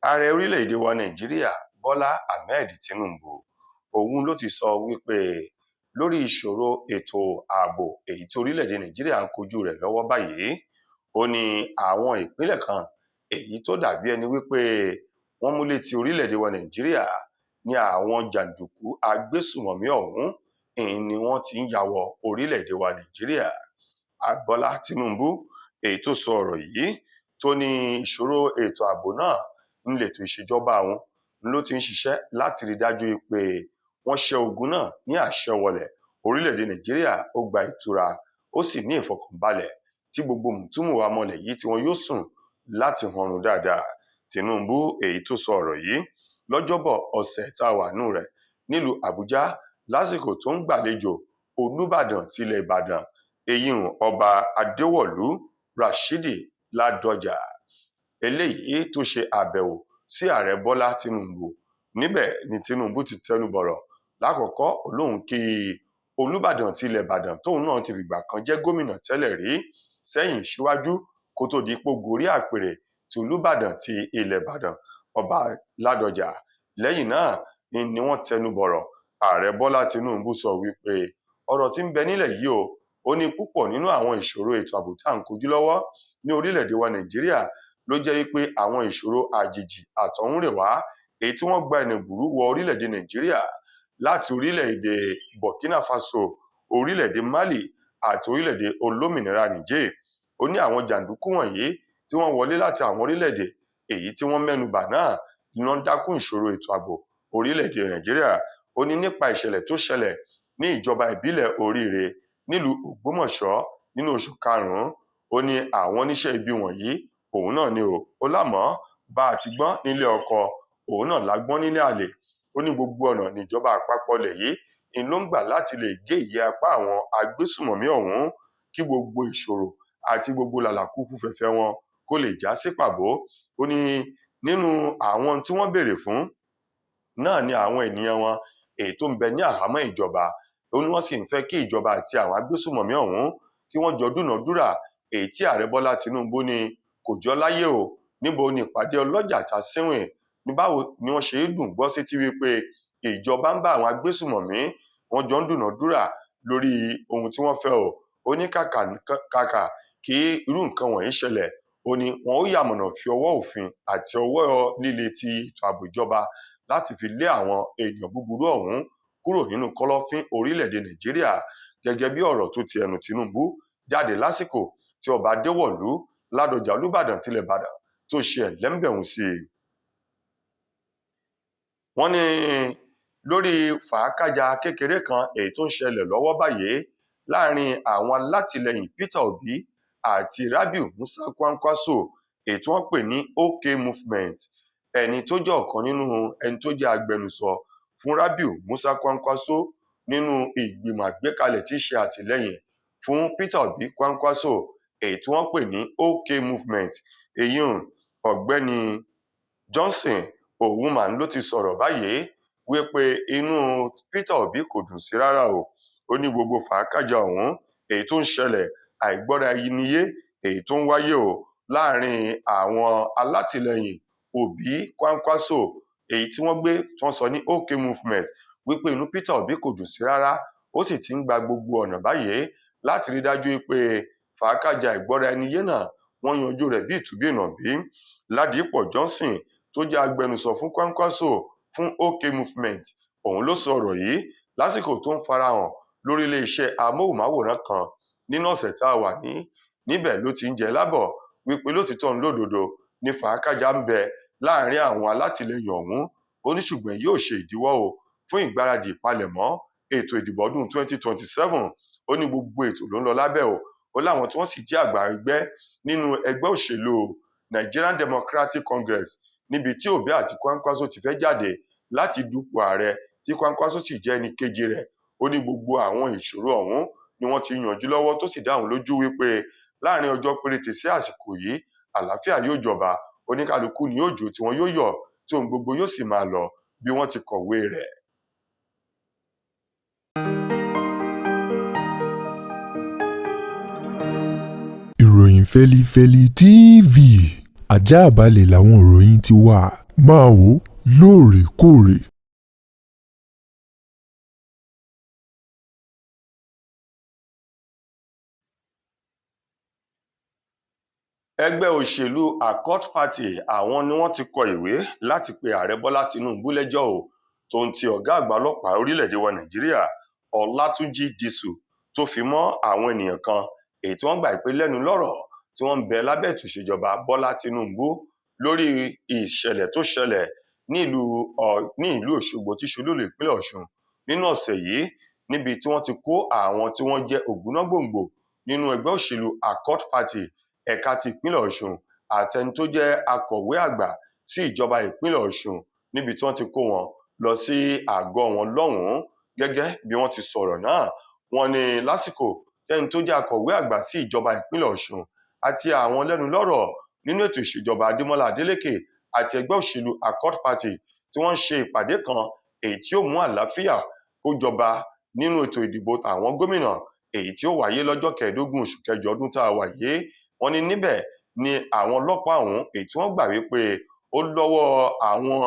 Ààrẹ orílẹ̀-èdè wa Nàìjíríà Bọ́lá Ahmed Tinubu òun ló ti sọ wípé lórí ìṣòro ètò ààbò èyí tí orílẹ̀-èdè Nàìjíríà ń kojú rẹ̀ lọ́wọ́ báyìí, ó ní àwọn ìpínlẹ̀ kan èyí tó dàbí ẹni wípé wọ́n múlé ti orílẹ̀-èdè wa Nàìjíríà ní àwọn jàǹdùkú agbésùmọ̀mí ọ̀hún ìhín ni wọ́n ti ń ya wọ orílẹ̀-èdè wa Nàìjíríà. Bọ́lá Tinubu èyí tó sọ ọ̀rọ̀ yìí tó ní ìṣòro ètò ààbò náà ń lètò ìṣèjọba àwọn ló ti ń ṣiṣẹ́ láti rí dájú pé wọ́n ṣẹ́ ogun náà ní àṣẹwọlẹ̀. Orílẹ̀-èdè Nàìjíríà ó gba ìtura, ó sì ní ìfọkànbalẹ̀ tí gbogbo mùtúmùwà mọlẹ̀ yìí tí wọn yóò sùn láti hanrun dáadáa. Tinubu èyí tó sọ ọ̀rọ̀ yìí lọ́jọ́bọ̀ ọ̀sẹ̀ tá a wà nù rẹ̀ nílùú Àbújá lásìkò tó ń gbàlejò Olúbàdàn tilẹ̀ Ìbàdàn, eyín Ọba Adéwọ̀lú Rashidi Ládọjà, eléyìí tó ṣe àbẹ̀wò sí Ààrẹ Bọ́lá Tinubu. Níbẹ̀ ni Tinubu ti tẹnu bọ̀rọ̀ lákọ̀ọ́kọ́ olóhùn kí Olúbàdàn tilẹ̀ Ìbàdàn tóun náà ti fìgbà kan jẹ́ gómìnà tẹ́lẹ̀ rí sẹ́yìn síwájú kó tó di pé ó gorí àpèrè ti Olúbàdàn ti ilẹ̀ Ìbàdàn, Ọba Ládọjà. Lẹ́yìn náà ni wọ́n tẹnu bọ̀rọ̀. Ààrẹ Bọ́lá Tinubu sọ wípé ọ̀rọ̀ tí ń bẹ nílẹ̀ yìí o, ó ní púpọ̀ nínú àwọn ìṣòro ètò ààbò tá à ń kojú lọ́wọ́ ní orílẹ̀-èdè wa Nàìjíríà ló jẹ́ wípé àwọn ìṣòro àjèjì àtọ̀húnrèwá èyí tí wọ́n gba ẹ̀nà ìbùrú wọ orílẹ̀-èdè Nàìjíríà láti orílẹ̀-èdè Burkina Faso, orílẹ̀-èdè Mali àti orílẹ̀-èdè olómìnira Niger. Ó ní àwọn jàǹdùkú wọ̀nyí tí wọ́n wọlé láti àwọn orílẹ̀-èdè èyí tí wọ́n mẹ́nu bà náà ni wọ́n ń dákún ìṣòro ètò ààbò orílẹ̀-èdè Nàìjíríà. Ó ní nípa ìṣẹ̀lẹ̀ tó ṣẹlẹ̀ ní ìjọba ìbílẹ̀ Oríire nílùú Ògbómọ̀ṣọ́ nínú oṣù karùn-ún, ó ní àwọn oníṣẹ́ ibi wọ̀nyí òun náà ni o. Ó lámọ́ bá a ti gbọ́n nílé ọkọ, òun náà la gbọ́n nílé àlè. Ó ní gbogbo ọ̀nà níjọba àpapọ̀ ilẹ̀ yìí ń ló ń gbà láti lè gé ìyẹ́ apá àwọn agbésùmọ̀mí ọ̀hún kí gbogbo ìṣòro àti gbogbo làlàkúkú fẹ̀fẹ̀ wọn kó lè já sí pàbó. Ó ní nínú àwọn tí wọ́n béèrè fún náà ni àwọn ènìyàn wọn èyí tó ń bẹ ní àhámọ́ ìjọba. Ó ní wọ́n sì ń fẹ́ kí ìjọba àti àwọn agbésùmọ̀mí ọ̀hún kí wọ́n jọ dúnàádúrà, èyí tí Ààrẹ Bọ́lá Tinubu ní kò jọ láyé o. Níbo ni ìpàdé ọlọ́jà ta síwìn ní báwo ni wọ́n ṣe é dùn gbọ́ sétí wípé ìjọba ń bá àwọn agbésùmọ̀mí wọ́n jọ ń dúnàádúrà lórí ohun tí wọ́n fẹ́ o. Ó ní kàkà kí irú nǹkan wọ̀nyí ṣẹlẹ̀, ó ní wọn ó yàmọ̀nà fi ọwọ́ òfin àti ọwọ́ líle ti ètò ààbò ìjọba láti fi lé àwọn èèyàn búburú ọ̀hún kúrò nínú kọ́lọ́fín orílẹ̀-èdè Nàìjíríà, gẹ́gẹ́ bí ọ̀rọ̀ tó ti ẹnu Tinubu jáde lásìkò tí Ọba Adéwọ̀lú Ládọjà Olúbàdàn tilẹ̀ Ìbàdàn tó ṣe ẹ̀lẹ́ńbẹ̀hún sí i. Wọ́n ní lórí fàákájà kékeré kan èyí tó ń ṣẹlẹ̀ lọ́wọ́ báyìí láàrin àwọn alátìlẹyìn Peter Obi àti Rabiu Musa Kwankwaso èyí tí wọ́n pè ní OK Movement, ẹni tó jẹ́ ọ̀kan nínú ẹni tó jẹ́ agbẹnusọ fún Rabiu Musa Kwankwaso nínú ìgbìmọ̀ àgbékalẹ̀ tí í ṣe àtìlẹ́yìn fún Peter Obi Kwankwaso èyí tí wọ́n pè ní OK Movement, èyí ọ̀gbẹ́ni Johnson Òwúmà ló ti sọ̀rọ̀ báyìí wípé inú Peter Obi kò dùn sí rárá o. Ó ní gbogbo fàákájà ọ̀hún èyí tó ń ṣẹlẹ̀, àìgbọ́ra ẹni yé èyí tó ń wáyé o láàrin àwọn alátìlẹyìn Obi Kwankwaso èyí tí wọ́n gbé tí wọ́n sọ ní OK Movement, wípé inú Peter Obi kò dùn sí rárá. Ó sì ti ń gba gbogbo ọ̀nà báyìí láti rí dájú pé fàákájà ìgbọ́ra ẹni yé náà wọ́n yanjú rẹ̀ bí ìtùbí ìnàbí. Ládìpọ̀ Johnson tó jẹ́ agbẹnusọ fún Kwankwaso fún OK Movement òun ló sọ ọ̀rọ̀ yìí lásìkò tó ń farahàn lórí iléeṣẹ́ amóhùnmáwòrán kan nínú ọ̀sẹ̀ tá a wà ní. Níbẹ̀ ló ti ń jẹ́ lábọ̀ wípé lótìtọ́ ń lódodo ní fàákájà ń bẹ láàrin àwọn alátìlẹyìn ọ̀hún. Ó ní ṣùgbọ́n yóò ṣe ìdíwọ́ o fún ìgbáradì ìpalẹ̀mọ́ ètò ìdìbò ọdún 2027. Ó ní gbogbo ètò ló ń lọ lábẹ́ o. Ó láwọn tí wọ́n sì jẹ́ àgbà ẹgbẹ́ nínú ẹgbẹ́ òṣèlú Nigerian Democratic Congress níbi tí Obi àti Kwankwaso ti fẹ́ jáde láti dupò ààrẹ tí Kwankwaso sì jẹ́ ẹnì kejì rẹ̀. Ó ní gbogbo àwọn ìṣòro ọ̀hún ni wọ́n ti yanjú lọ́wọ́, tó sì dá òun lójú wípé láàrin ọjọ́ péréte sí àsìkò yìí àlàáfíà yóò jọba, oníkálukú ni yóò jó tí wọn yóò yọ̀, tí ohun gbogbo yóò sì máa lọ bí wọ́n ti kọ̀wé rẹ̀. Ìròyìn Fẹlifẹli TV ajáàbalẹ̀ làwọn ìròyìn ti wà. Máa wò ó lóòrèkóòrè. Ẹgbẹ́ òṣèlú Accord Party, àwọn ni wọ́n ti kọ ìwé láti pe ààrẹ Bọ́lá Tinubu lẹ́jọ́ o, tó ń ti ọ̀gá àgbà ọlọ́pàá orílẹ̀-èdè wa Nàìjíríà Ọlátúnjí Dìṣù, tó fi mọ́ àwọn ènìyàn kan èyí tí wọ́n gbà pé lẹ́nu lọ́rọ̀ tí wọ́n ń bẹ lábẹ́ ètò ìṣèjọba Bọ́lá Tinubu lórí ìṣẹ̀lẹ̀ tó ṣẹlẹ̀ ní ìlú Òṣogbo tí ṣolúlù ìpínlẹ̀ Ọ̀ṣun nínú ọ̀sẹ̀ yìí, níbi tí wọ́n ti kó àwọn tí wọ́n jẹ́ ògúnnágbòǹgbò nínú ẹgbẹ́ òṣèlú Accord Party ẹ̀ka ti ìpínlẹ̀ Ọ̀ṣun àtẹni tó jẹ́ akọ̀wé àgbà sí ìjọba ìpínlẹ̀ Ọ̀ṣun, níbi tí wọ́n ti kó wọn lọ sí àgọ́ wọn lọ́hùn-ún. Gẹ́gẹ́ bí wọ́n ti sọ̀rọ̀ náà, wọ́n ní lásìkò tẹ́ni tó jẹ́ akọ̀wé àgbà sí ìjọba ìpínlẹ̀ Ọ̀ṣun àti àwọn lẹ́nu lọ́rọ̀ nínú ètò ìṣèjọba Adémọ́lá Adélékè àti ẹgbẹ́ òṣèlú Accord Party tí wọ́n ń ṣe ìpàdé kan èyí tí ó mú àlàáfíà kó jọba nínú ètò ìdìbò àwọn gómìnà èyí tí ó wáyé lọ́jọ́ kẹẹ̀ẹ́dógún oṣù kẹjọ ọdún tá a wà yìí. Wọ́n ní níbẹ̀ ni àwọn ọlọ́pàá ọ̀hún èyí tí wọ́n gbà wípé ó lọ́wọ́ àwọn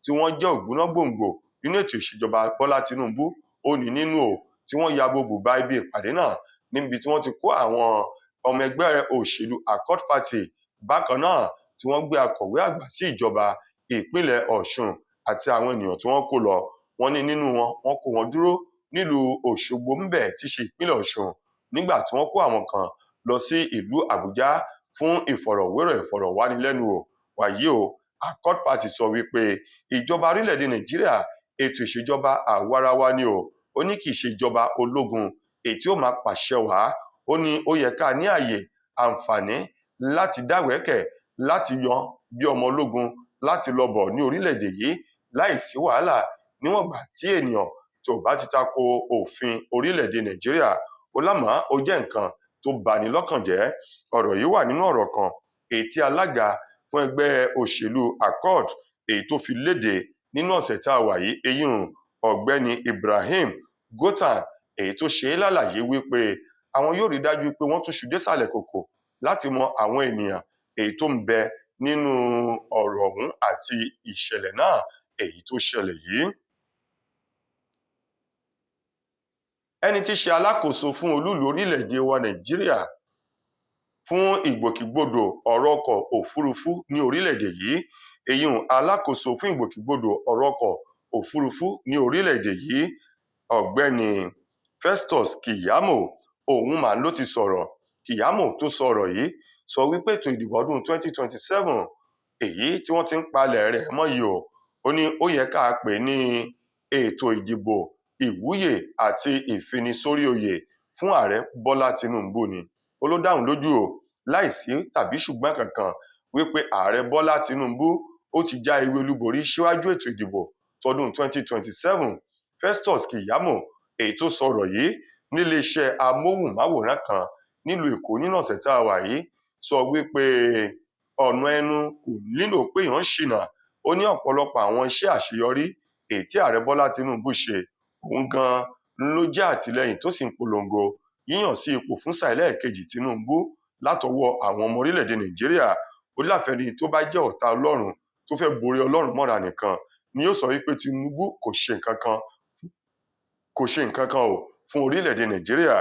tí wọ́n jẹ́ ògbónágbòǹgbò nínú ètò ìṣèjọba Bọ́lá Tinubu ó ní nínú o, tí wọ́n ya bo bùbá ibi ìpàdé náà níbi tí wọ́n ti kó àwọn ọmọ ẹgbẹ́ òṣèlú Accord Party, bákan náà tí wọ́n gbé akọ̀wé àgbà sí ìjọba ìpínlẹ̀ Ọ̀ṣun àti àwọn ènìyàn tí wọ́n kó lọ. Wọ́n ní nínú wọn, wọ́n kó wọn dúró nílùú Òṣogbo ńbẹ̀ tí ṣe ìpínlẹ̀ Ọ̀ṣun, nígbà tí wọ́n kó àwọn kan lọ sí ìlú Àbújá fún ìfọ̀rọ̀wérọ̀ ìfọ̀rọ̀wánilẹ́nuwò. Wàyí o, Accord Party sọ wípé ìjọba orílẹ̀-èdè Nàìjíríà ètò ìṣèjọba àwarawa ni o, ó ní kì í ṣe ìjọba ológun èyí tí ó máa pàṣẹ wá. Ó ní ó yẹ ká ní àyè àǹfààní láti dáwẹ́kẹ̀, láti yan bí ọmọ ológun, láti lọ bọ̀ ní orílẹ̀-èdè yìí láìsí wàhálà, níwọ̀n ìgbà tí ènìyàn tó bá ti tako òfin orílẹ̀-èdè Nàìjíríà. Ó lámàá ó jẹ́ nǹkan tó bani lọ́kàn jẹ́. Ọ̀rọ̀ yìí wà nínú ọ̀rọ̀ kan èyí tí alága fún ẹgbẹ́ òṣèlú Accord èyí tó fi léde nínú ọ̀sẹ̀ tá a wà yìí, eyín ọ̀gbẹ́ni Ibrahim Gotan, èyí tó ṣe é lálàyé wípé àwọn yóò rí dájú pé wọ́n túṣu désàlẹ̀ kòkò láti mọ àwọn ènìyàn èyí tó ń bẹ nínú ọ̀rọ̀ ọ̀hún àti ìṣẹ̀lẹ̀ náà èyí tó ṣẹlẹ̀ yìí. Ẹni tí í ṣe alákòóso fún olúùlú orílẹ̀-èdè wa Nàìjíríà fún ìgbòkègbodò ọ̀rọ̀ ọkọ̀ òfurufú ní orílẹ̀-èdè yìí, èyí alákòóso fún ìgbòkègbodò ọ̀rọ̀ ọkọ̀ òfurufú ní orílẹ̀-èdè yìí, ọ̀gbẹ́ni Festus Keyamo, òun mà ló ti sọ̀rọ̀. Keyamo tó sọ̀rọ̀ yìí sọ wípé ètò ìdìbò ọdún 2027 èyí tí wọ́n ti ń palẹ̀ rẹ̀ mọ́ yìí o, ó ní ó yẹ ká pè ní ètò ìdìbò ìwúyè àti ìfinisórí oyè fún ààrẹ Bọ́lá Tinubu ni. Ó ló dáhùn lójú o láìsí tàbí ṣùgbọ́n kankan wípé ààrẹ Bọ́lá Tinubu ó ti já ewé olúborí síwájú ètò ìdìbò tọdún 2027. Festus Keyamo èyí tó sọ̀rọ̀ yìí níléeṣẹ́ amóhùnmáwòrán kan nílùú Èkó nínú ọ̀sẹ̀ tá a wà yìí sọ wípé ọ̀nà ẹnu kò nílò pé èèyàn ṣìnà. Ó ní ọ̀pọ̀lọpọ̀ àwọn iṣẹ́ àṣeyọrí èyí tí ààrẹ Bọ́lá Tinubu ṣe, òun gan-an ló jẹ́ àtìlẹ́yìn tó sì ń polongo yíyàn sí ipò fún sáà ẹlẹ́ẹ̀kejì Tinubu látọwọ́ àwọn ọmọ orílẹ̀-èdè Nàìjíríà. Ó láfẹ́ni tó bá jẹ́ ọ̀tá Ọlọ́run tó fẹ́ borí Ọlọ́run mọ́ra nìkan ni yóò sọ wípé Tinubu kò ṣe nǹkan kan, kò ṣe nǹkan kan o fún orílẹ̀-èdè Nàìjíríà.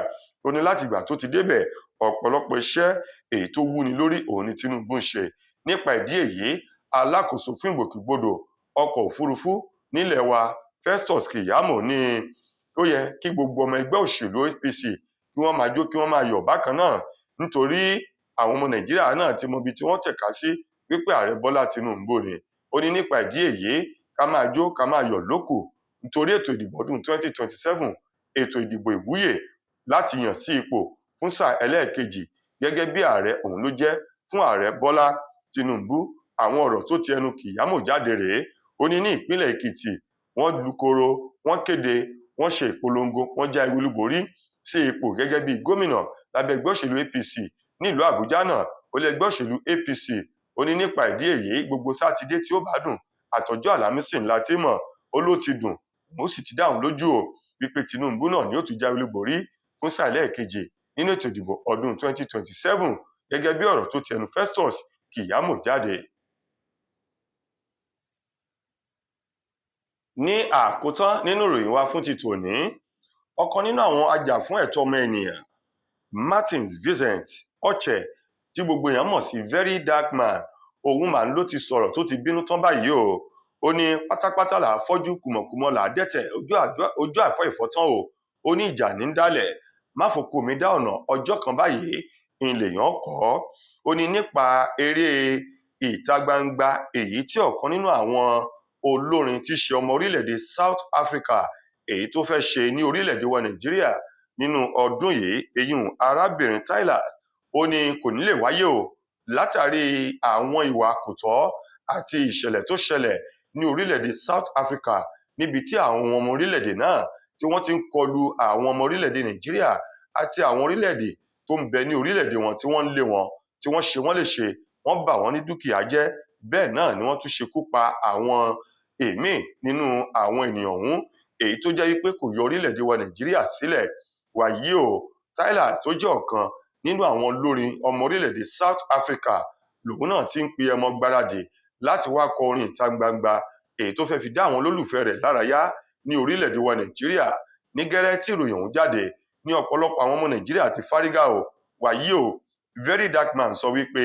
Ó ní láti ìgbà tó ti débẹ̀, ọ̀pọ̀lọpọ̀ iṣẹ́ èyí tó wúni lórí òun ni Tinubu ń ṣe. Nípa ìdí èyí, alákòóso fún ìgbòkègbodò ọkọ̀ òfurufú nílẹ̀ wa Festus Keyamo ní ó yẹ kí gbogbo ọmọ ẹgbẹ́ òṣèlú APC kí wọ́n máa jó, kí wọ́n máa yọ̀ bákan náà, nítorí àwọn ọmọ Nàìjíríà náà ti mọ ibi tí wọ́n tẹ̀ka sí wípé ààrẹ Bọ́lá Tinubu ni. Ó ní nípa ìdí èyí, ká máa jó, ká máa yọ̀ lókù, nítorí ètò ìdìbò ọdún 2027, ètò ìdìbò ìwúyè láti yàn sí ipò fún sáà ẹlẹ́ẹ̀kejì gẹ́gẹ́ bí ààrẹ òun ló jẹ́ fún ààrẹ Bọ́lá Tinubu. Àwọn ọ̀rọ̀ tó ti ẹnu Keyamo jáde rèé. Ó ní ní ìpínlẹ̀ Èkìtì, wọ́n lukoro, wọ́n kéde, wọ́n ṣe ìpolongo, wọ́n já ewé olúborí sí ipò gẹ́gẹ́ bí gómìnà lábẹ́ ẹgbẹ́ òṣèlú APC. Nílùú Àbújá náà, ó lé ẹgbẹ́ òṣèlú APC. Ó ní nípa ìdí èyí, gbogbo sátidé tí ó bá dùn àtọjọ́ àlámísì ńlá tí mọ̀, ó ló ti dùn, ó sì ti dáhùn lójú o wípé Tinubu náà ni ó tún jáwé olúborí fún sáà ẹlẹ́ẹ̀kejì nínú ètò ìdìbò ọdún 2027, gẹ́gẹ́ bí ọ̀rọ̀ tó ti ẹnu Festus Keyamo jáde. Ní àkótán nínú ìròyìn wa fún ti tòní, ọ̀kan nínú àwọn ajàfún ẹ̀tọ́ ọmọ ènìyàn, Martins Vincent Otse, tí gbogbo èèyàn mọ̀ sí Very Dark Man, òun mà ló ti sọ̀rọ̀ tó ti bínú tán báyìí o. Ó ní pátápátá là á fọ́jú, kùmọ̀kùmọ̀ là á dẹ́tẹ̀, ojú àfọ́ ìfọ́tán o. Ó ní ìjà ní ń dálẹ̀, má fòkú mi dá ọ̀nà, ọjọ́ kan báyìí ń lèèyàn kọ́. Ó ní nípa eré ìta gbangba èyí tí ọ̀kan nínú àwọn olórin tí í ṣe ọmọ orílẹ̀-èdè South Africa èyí tó fẹ́ ṣe ní orílẹ̀-èdè wa Nàìjíríà nínú ọdún yìí, eyín arábìnrin Tyler, ó ní kò ní lè wáyé o látàrí àwọn ìwà kò tọ́ àti ìṣẹ̀lẹ̀ tó ṣẹlẹ̀ ní orílẹ̀-èdè South Africa, níbi tí àwọn ọmọ orílẹ̀-èdè náà tí wọ́n ti ń kọlu àwọn ọmọ orílẹ̀-èdè Nàìjíríà àti àwọn orílẹ̀-èdè tó ń bẹ ní orílẹ̀-èdè wọn, tí wọ́n ń lé wọn, tí wọ́n ṣe wọ́n léṣe, wọ́n bà wọ́n ní dúkìá jẹ́. Bẹ́ẹ̀ náà ni wọ́n tún ṣekú pa àwọn èmíì nínú àwọn ènìyàn ọ̀hún, èyí tó jẹ́ wípé kò yọ orílẹ̀-èdè wa Nàìjíríà sílẹ̀. Wàyí o, Tyler tó jẹ́ ọ̀kan nínú àwọn olórin ọmọ orílẹ̀-èdè South Africa lòun náà ti ń pe ẹmọ gbáradì láti wá kọ orin ìta gbangba èyí tó fẹ́ fi dá àwọn olólùfẹ́ rẹ̀ lárayá ní orílẹ̀-èdè wa Nàìjíríà. Ní gẹ́rẹ́ tí ìròyìn ọ̀hún jáde ní ọ̀pọ̀lọpọ̀ àwọn ọmọ Nàìjíríà ti fárígá o. Wàyí o, Very Dark Man sọ wípé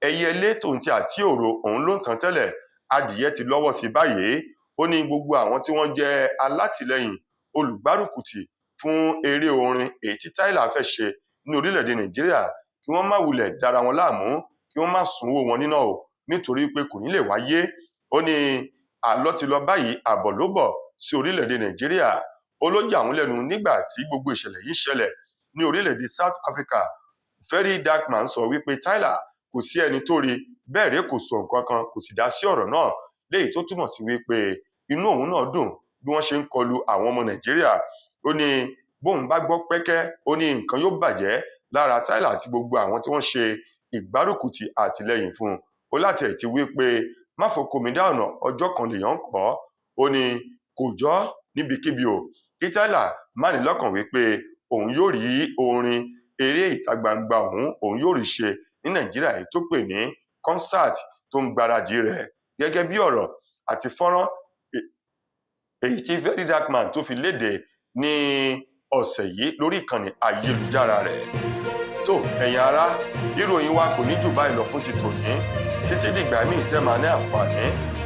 ẹyẹlé tòun ti àti òro òun ló ń tàn tẹ́lẹ̀, adìyẹ ti lọ́wọ́ sí báyìí. Ó ní gbogbo àwọn tí wọ́n jẹ́ alátìlẹyìn olùgbárùkùtì fún eré orin èyí tí Tyler fẹ́ ṣe ní orílẹ̀-èdè Nàìjíríà kí wọ́n má wulẹ̀ dára wọn láàmú, kí wọ́n má sunwó wọn níná o, nítorí pé kò ní lè wáyé. Ó ní àlọ́ ti lọ báyìí, àbọ̀ ló bọ̀ sí orílẹ̀-èdè Nàìjíríà. Ó ló yà wọ́n lẹ́nu nígbà tí gbogbo ìṣẹ̀lẹ̀ yìí ṣẹlẹ̀ ní orílẹ̀-èdè South Africa. Very Dark Man sọ wípé Tyler kò sí ẹni tó rí bẹ́ẹ̀ rẹ́, kò sọ nǹkan kan, kò sì dá sí ọ̀rọ̀ náà, léyìí tó túmọ̀ sí wípé inú òun náà dùn bí wọ́n ṣe ń kọlu àwọn ọmọ Nàìjíríà. Ó ní bóun bá gbọ́ pẹ́kẹ́, ó ní nǹkan yóò bàjẹ́ lára Tyler àti gbogbo àwọn tí wọ́n ṣe ìgbárùkùtì àtìlẹ́yìn fún un. Ó láti ẹ̀ ti wí pé má fòkó mi dá ọ̀nà, ọjọ́ kan lèèyàn ń kọ́. Ó ní kò jọ́ níbikíbi o, kí Tyler má ní lọ́kàn wípé òun yóò rí orin eré ìta gbangba òun yóò rí ṣe ní Nàìjíríà èyí tó pè ní concert tó ń gbáradì rẹ̀. Gẹ́gẹ́ bí ọ̀rọ̀ àti fọ́nrán èyí tí Very Dark Man tó fi léde ní ọ̀sẹ̀ yìí lórí ìkànnì ayélujára rẹ̀. Tó ẹ̀yin ará, ìròyìn wa kò ní jù báyìí lọ fún ti tòní. Títí dìgbà míì tẹ́ máa ní àǹfààní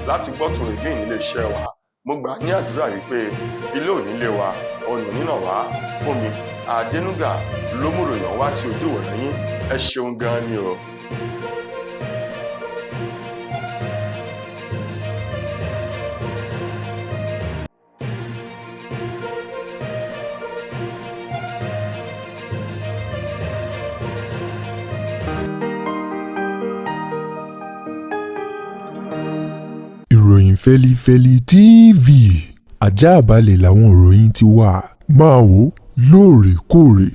láti gbọ́ tòrò míì nílé iṣẹ́ wa, mo gbà ní àdúrà wípé ilé ò ní lé wa, ọ̀nà nínà wá. Fún mi Adénúgà ló mú ìròyìn wá sí ojú ìwòran yín. Ẹ ṣeun gan ni o. Ìròyìn Fẹ́lifẹ́li TV àjààbálẹ̀ làwọn ìròyìn ti wà. Máa wò ó lóòrèkóòrè.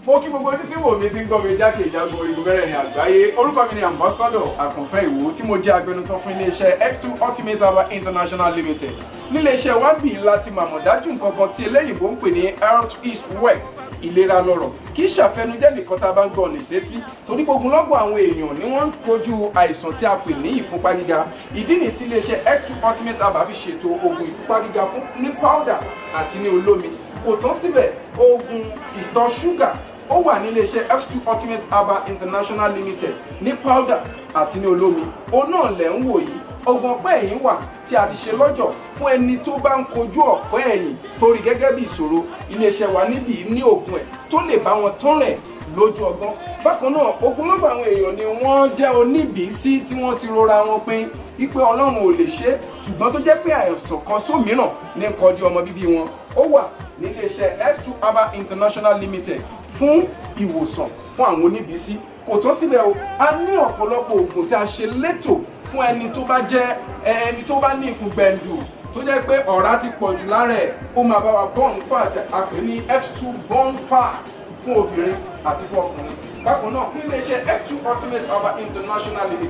Mo kí gbogbo ojú tí wò mí tí ń gbọ́ mi jákèjádò orígun mẹ́rẹ̀ẹ̀rin àgbáyé. Orúkọ mi ni Ambassador Àkànfẹ́ Ìwò, tí mo jẹ́ agbẹnusọ fún iléeṣẹ́ X2 Ultimate Herbal International Limited. Níléeṣẹ́ wa bí láti màmọ̀ dájú nǹkan kan tí eléyìnbó ń pè ní health is wealth, ìlera lọ́rọ̀, kì í ṣàfẹnujẹ́ nìkan tá a bá ń gbọ́ ní sétí, torí gbogbo lọ́gbọ̀n àwọn èèyàn ni wọ́n ń kojú àìsàn tí a pè ní ìfúnpá gíga. Ìdí nìyí tí iléeṣẹ́ X2 Ultimate Herbal fi ṣètò oògùn ìfúnpá gíga fún ní powder àti ní olómi. Kò tán síbẹ̀, oògùn ìtọ̀ ṣúgà ó wà ní iléeṣẹ́ X2 Ultimate Herbal International Limited ní powder àti ní olómi. Òun náà lẹ̀ ń wò yìí. Oògùn ọ̀pẹ́ ẹ̀yìn wà tí a ti ṣe lọ́jọ̀ fún ẹni tó bá ń kojú ọ̀pẹ́ ẹ̀yìn torí gẹ́gẹ́ bí ìṣòro. Iléeṣẹ́ wa níbí ní oògùn ẹ̀ tó lè bá wọn tán rẹ̀ lójú ọgbọ́n. Bákan náà, ogunlọ́gọ̀ àwọn èèyàn ni wọ́n jẹ́ oníbìísí tí wọ́n ti rora wọn pin wípé Ọlọ́run ò lè ṣe é, ṣùgbọ́n tó jẹ́ pé àìsàn kan sómìíràn ní kọjú ọmọ bíbí wọn. Ó wà níléeṣẹ́ X2 Herbal International Limited fún ìwòsàn fún àwọn oníbìísí. Kò tán síbẹ̀ o, a ní ọ̀pọ̀lọpọ̀ oògùn tí a ṣe létò fún ẹni tó bá jẹ́ ẹni tó bá ní ikùn gbẹ̀ǹdù tó jẹ́ pé ọ̀rá ti pọ̀ jù lára ẹ̀. Ó máa bá wa burn fat, a pè ní X2 burn fat, fún obìnrin àti fún ọkùnrin. Bákan náà, níléeṣẹ́ X2 Ultimate Herbal International Limited.